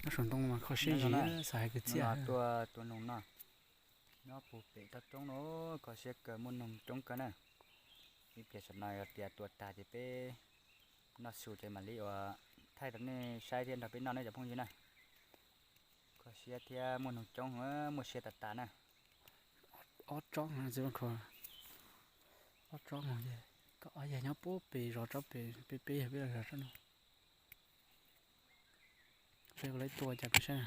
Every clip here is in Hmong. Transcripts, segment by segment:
Saum ntoo mas kho siab zim, xav hais kwv txhiaj. Tua, tua noog noj, nyob puag pem toj roob no, kho siab kawg, muaj noog coob kawg na. Ib pliag saum no yog tias tua tag ces peb noj su ces mam li ua thaij rau nej saib thiab nrog peb noj ne cov phooj ywg na. Kho siab thiab muaj noog coob, muaj siab tas tas na. Ob tsob, ob tsob, ob yag nyob puag pem zos tsob pem, peb peb yag peb los zos tsob no. Peb ua lawv tua cas peb saib na.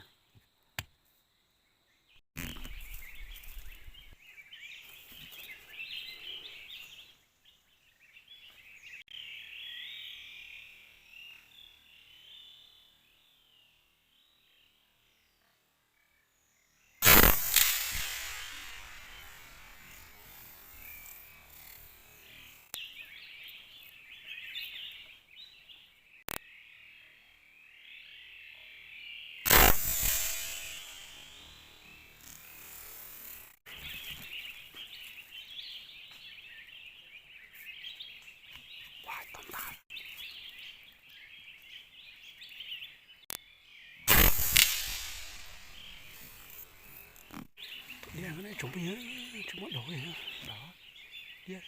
Diab, tsoom phooj ywg, tsis muaj daus li. Diab.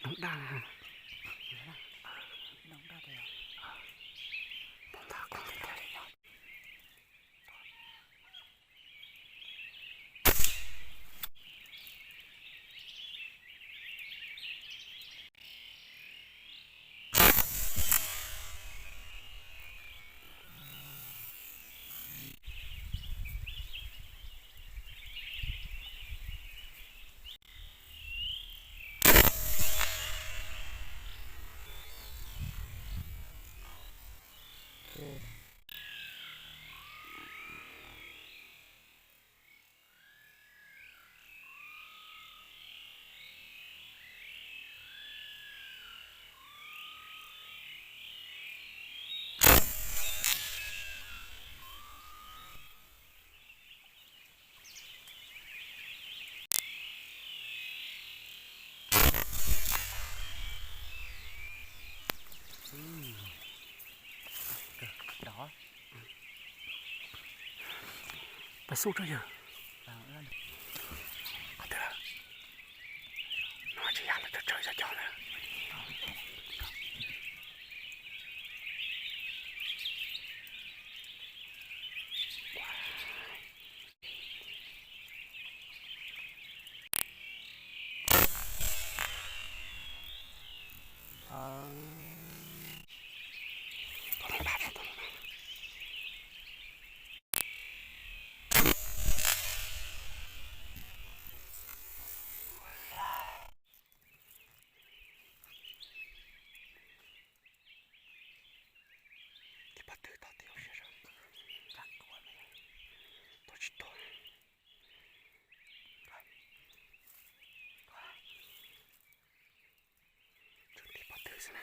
Noog daj. Pab xub tso yawg. Qhov twg? No tsis yog lawv tsawg tsawg cov cov na. Tib pob tw tau tib siab zog, tuaj tsis tuaj. Tshuav tib pob tw xwb na.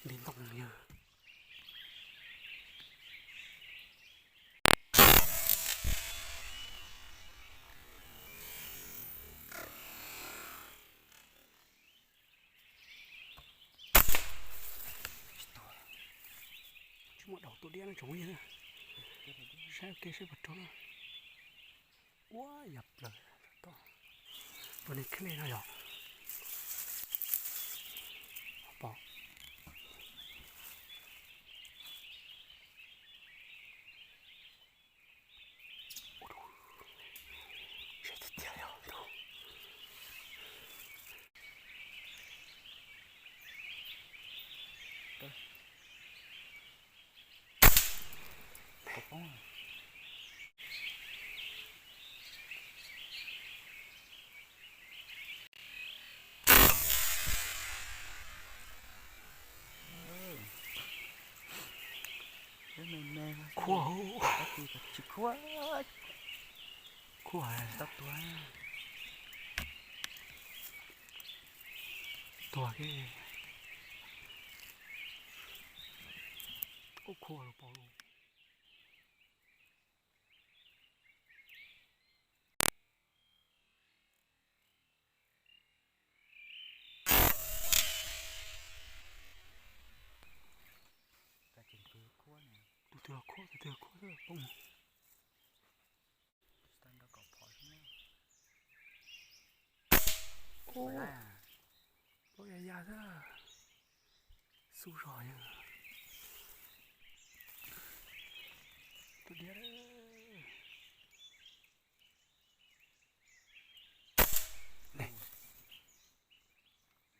Nti ntoo yog. Tsis muaj daus tua diab no tsoom yog. Saib ua ke saib puas raug na. Ua yam plaws. Tua niag kheb no yog. Pom. Khuab, khuab, khuab. Tuag kiag. Ub, khuab los pom lawm. Tus twg los khuab, tus twg los khuab xwb poob. Ub, plaub ya ya xwb. Xub zog yog tus diab.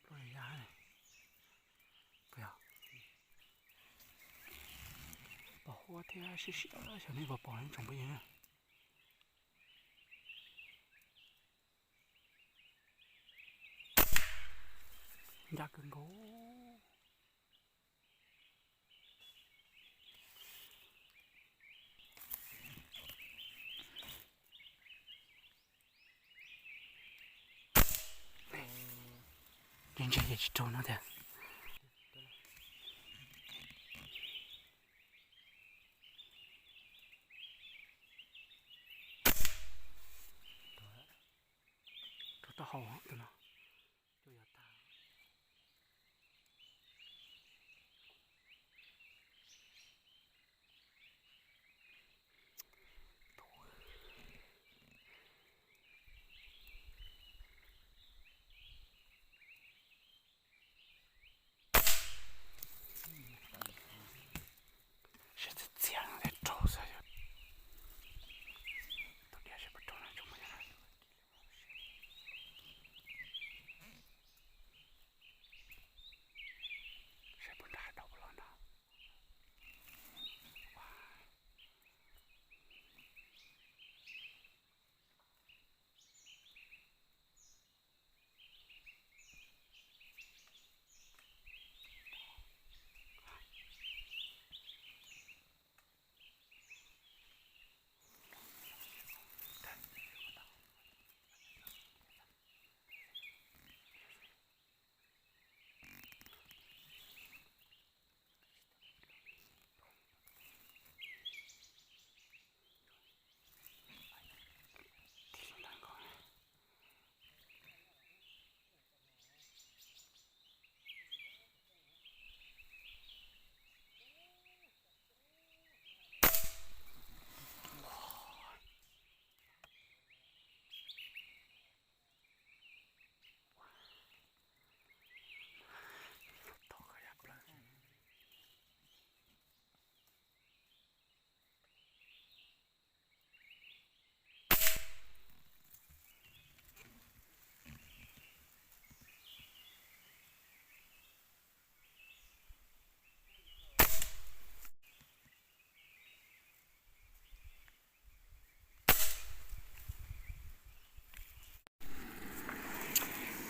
Plaub ya ya ne. Pom huab thiab siab siab xyov nej puas pom tsoom phooj ywg na. Ncaj kawg nkaus. Ntse ntse ces tsis raug no tiag. Rau taub hau tus no. Coj yuav tag. Seb txias txias no thiaj raug xwb. Tus diab seb puas raug no tsoom phooj ywg. Seb puas nrog hav daus los nrog.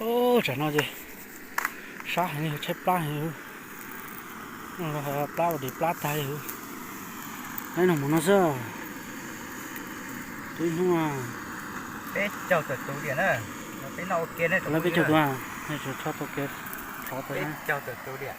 Ub, tsam no ces sab heev li, tshaib plab heev li. Plab ua dis plab tag li. Ib nag mus no xwb. Twb hnub peb caug tawm tus diam na. Peb noj ua ke ne, peb caug tus, nej tsuas txhob tau kev thov tau. Peb caug tawm tus diam.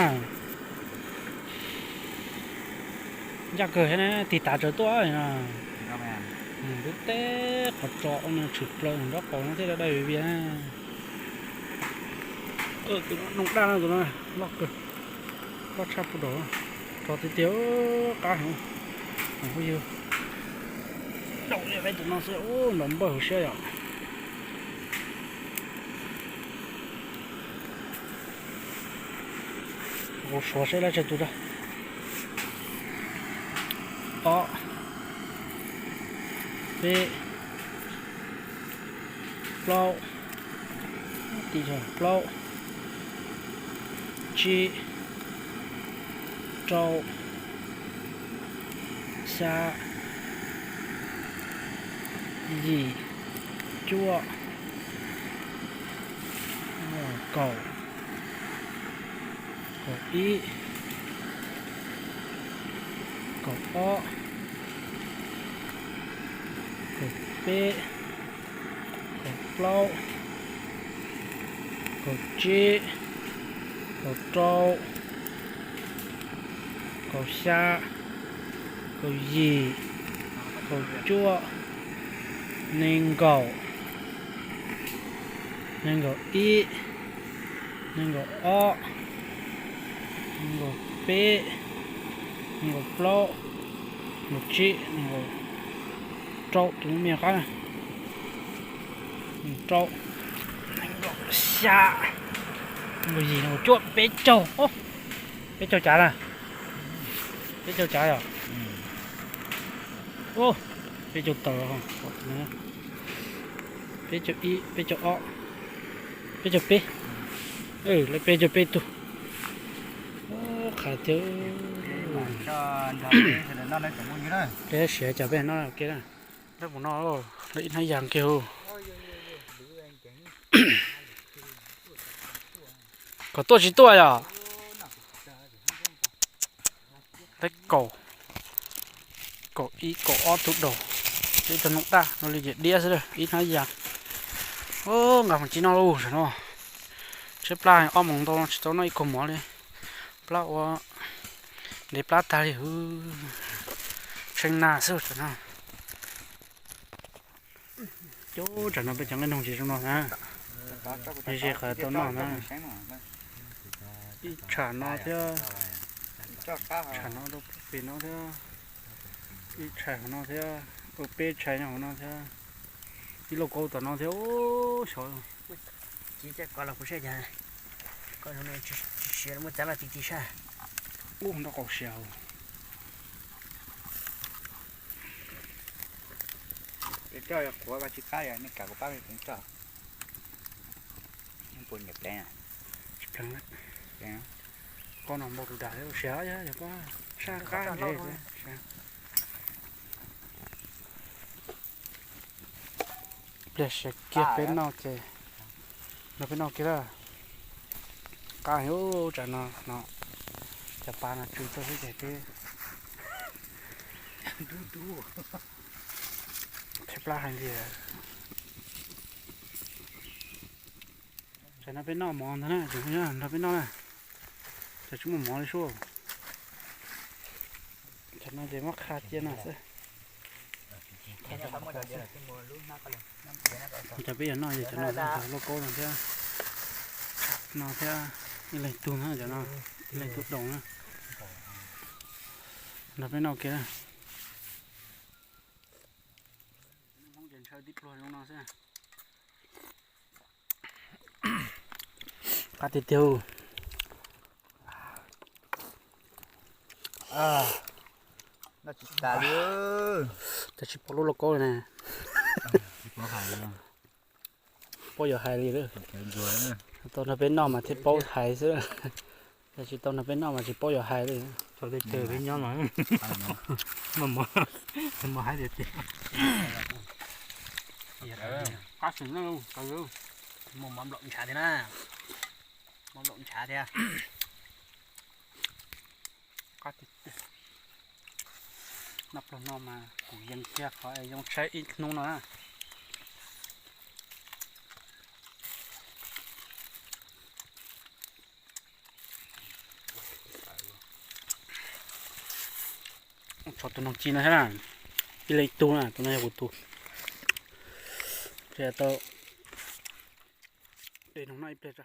na. Ncaj kawg thiab na, tig tav tsawv tuaj no. Lub teb qhov tso ua nws tshwm plaws nraub qaum no thiaj dai vias vias na. Tus no noog daj no, tus no loj kawg, loj tshaj pub dam, tso tiag tiag, qab heev. Phooj ywg, nrau li tus no xwb, nrau npawj hauv siab yom. Kuv suav seb lawv tsawg tus rau. Ob, peb, plaub, plaub, tsib, rau, xya, yim, cuaj, kaum, kaum ib, kaum ob, kaum peb, kaum plaub, kaum tsib, kaum rau, kaum xya, kaum yim, kaum cuaj, nees nkaum, nees nkaum ib, nees nkaum ob, nees nkaum peb, nees nkaum plaub, nees nkaum tsib, nees nkaum rau, tus me qab na, nees rau, nees nkaum xya, nees nkaum yim, nees nkaum cuaj, peb caug, peb caug cav na, peb caug cav yom. Peb caug tawm, peb caug ib, peb caug ob, peb caug peb, lawv peb caug peb tug. Qhav tiag. Siav cov peb no ua ke na. Lawv mus no, lawv ib hnab yas kiag hu. Kom tuaj tsis tuaj yom? Lawv kaum, kaum ib kaum ob tug daus, ib tug noog daj no li ces diab xwb, ib hnab yas. Nqa mus txiv noj lauj, tam no tshaib plab, ob moos ntau no tsis tau noj ib kaug mov li. Plab ua ntev plab tag li, tshee nag xwb tam no. Cov tsam no peb cov nqaij noog tsis zoo no na, ze qhov tau noj na. Ib tsham no thiab, tsham no rau pem no thiab, ib tsham hauv no thiab, ua peb tsham nyob hauv no thiab, ib lauj kaub tom no thiab, xyov. Siav los kuv saib cas, koj zoo li tsis siav, muaj txav los ti ti sab. Ub, nroj qaum siav. Coj qhuav tsis qab, nej kam kuv pab kuv coj. Puas nyiam pleev? Tsis pleev. Koj no npau tus dag siav, yog koj sab qab ntev. Pliag siav kiag peb noj ces, no peb noj kiag lawm. Qab heev tsam no no, cov pa no tsw tuaj xwb ces peb tshaib plab hais tias. Tsam no peb noj mov ntag na, tseem nrog peb noj na. Tsam tsis muaj mov li sub. Tsam no ces muab qha cia no xwb. Tsam peb yuav noj ces tsam no, lauj kaub no thiab, no thiab, ib leeg tug na cov no. Leej tub doos na. Nrog peb noj kiag. Hmoob ces ntshaw tib pluag zoo no xwb. Qab tiag tiag. Noj tsis tas li. Cas tsis paub lub lauj kaub li na. Paub yuav hais li lawm. Tau nrog peb noj mas thiaj paub hais xwb. Yog tsis tau nrog peb noj mas tsis paub yuav hais li. Qab xwm na, muaj mov nplaum ntshav thiab na. Mov nplaum ntshav thiab. Noj pluag no mas kuv yees kiag qhov es zoo tshaib ib hnub no na. Tso tus noog ci no thiab na, ib leeg ib tug na, tus no yog kuv tus. Tau de noog noj ib pliag tso.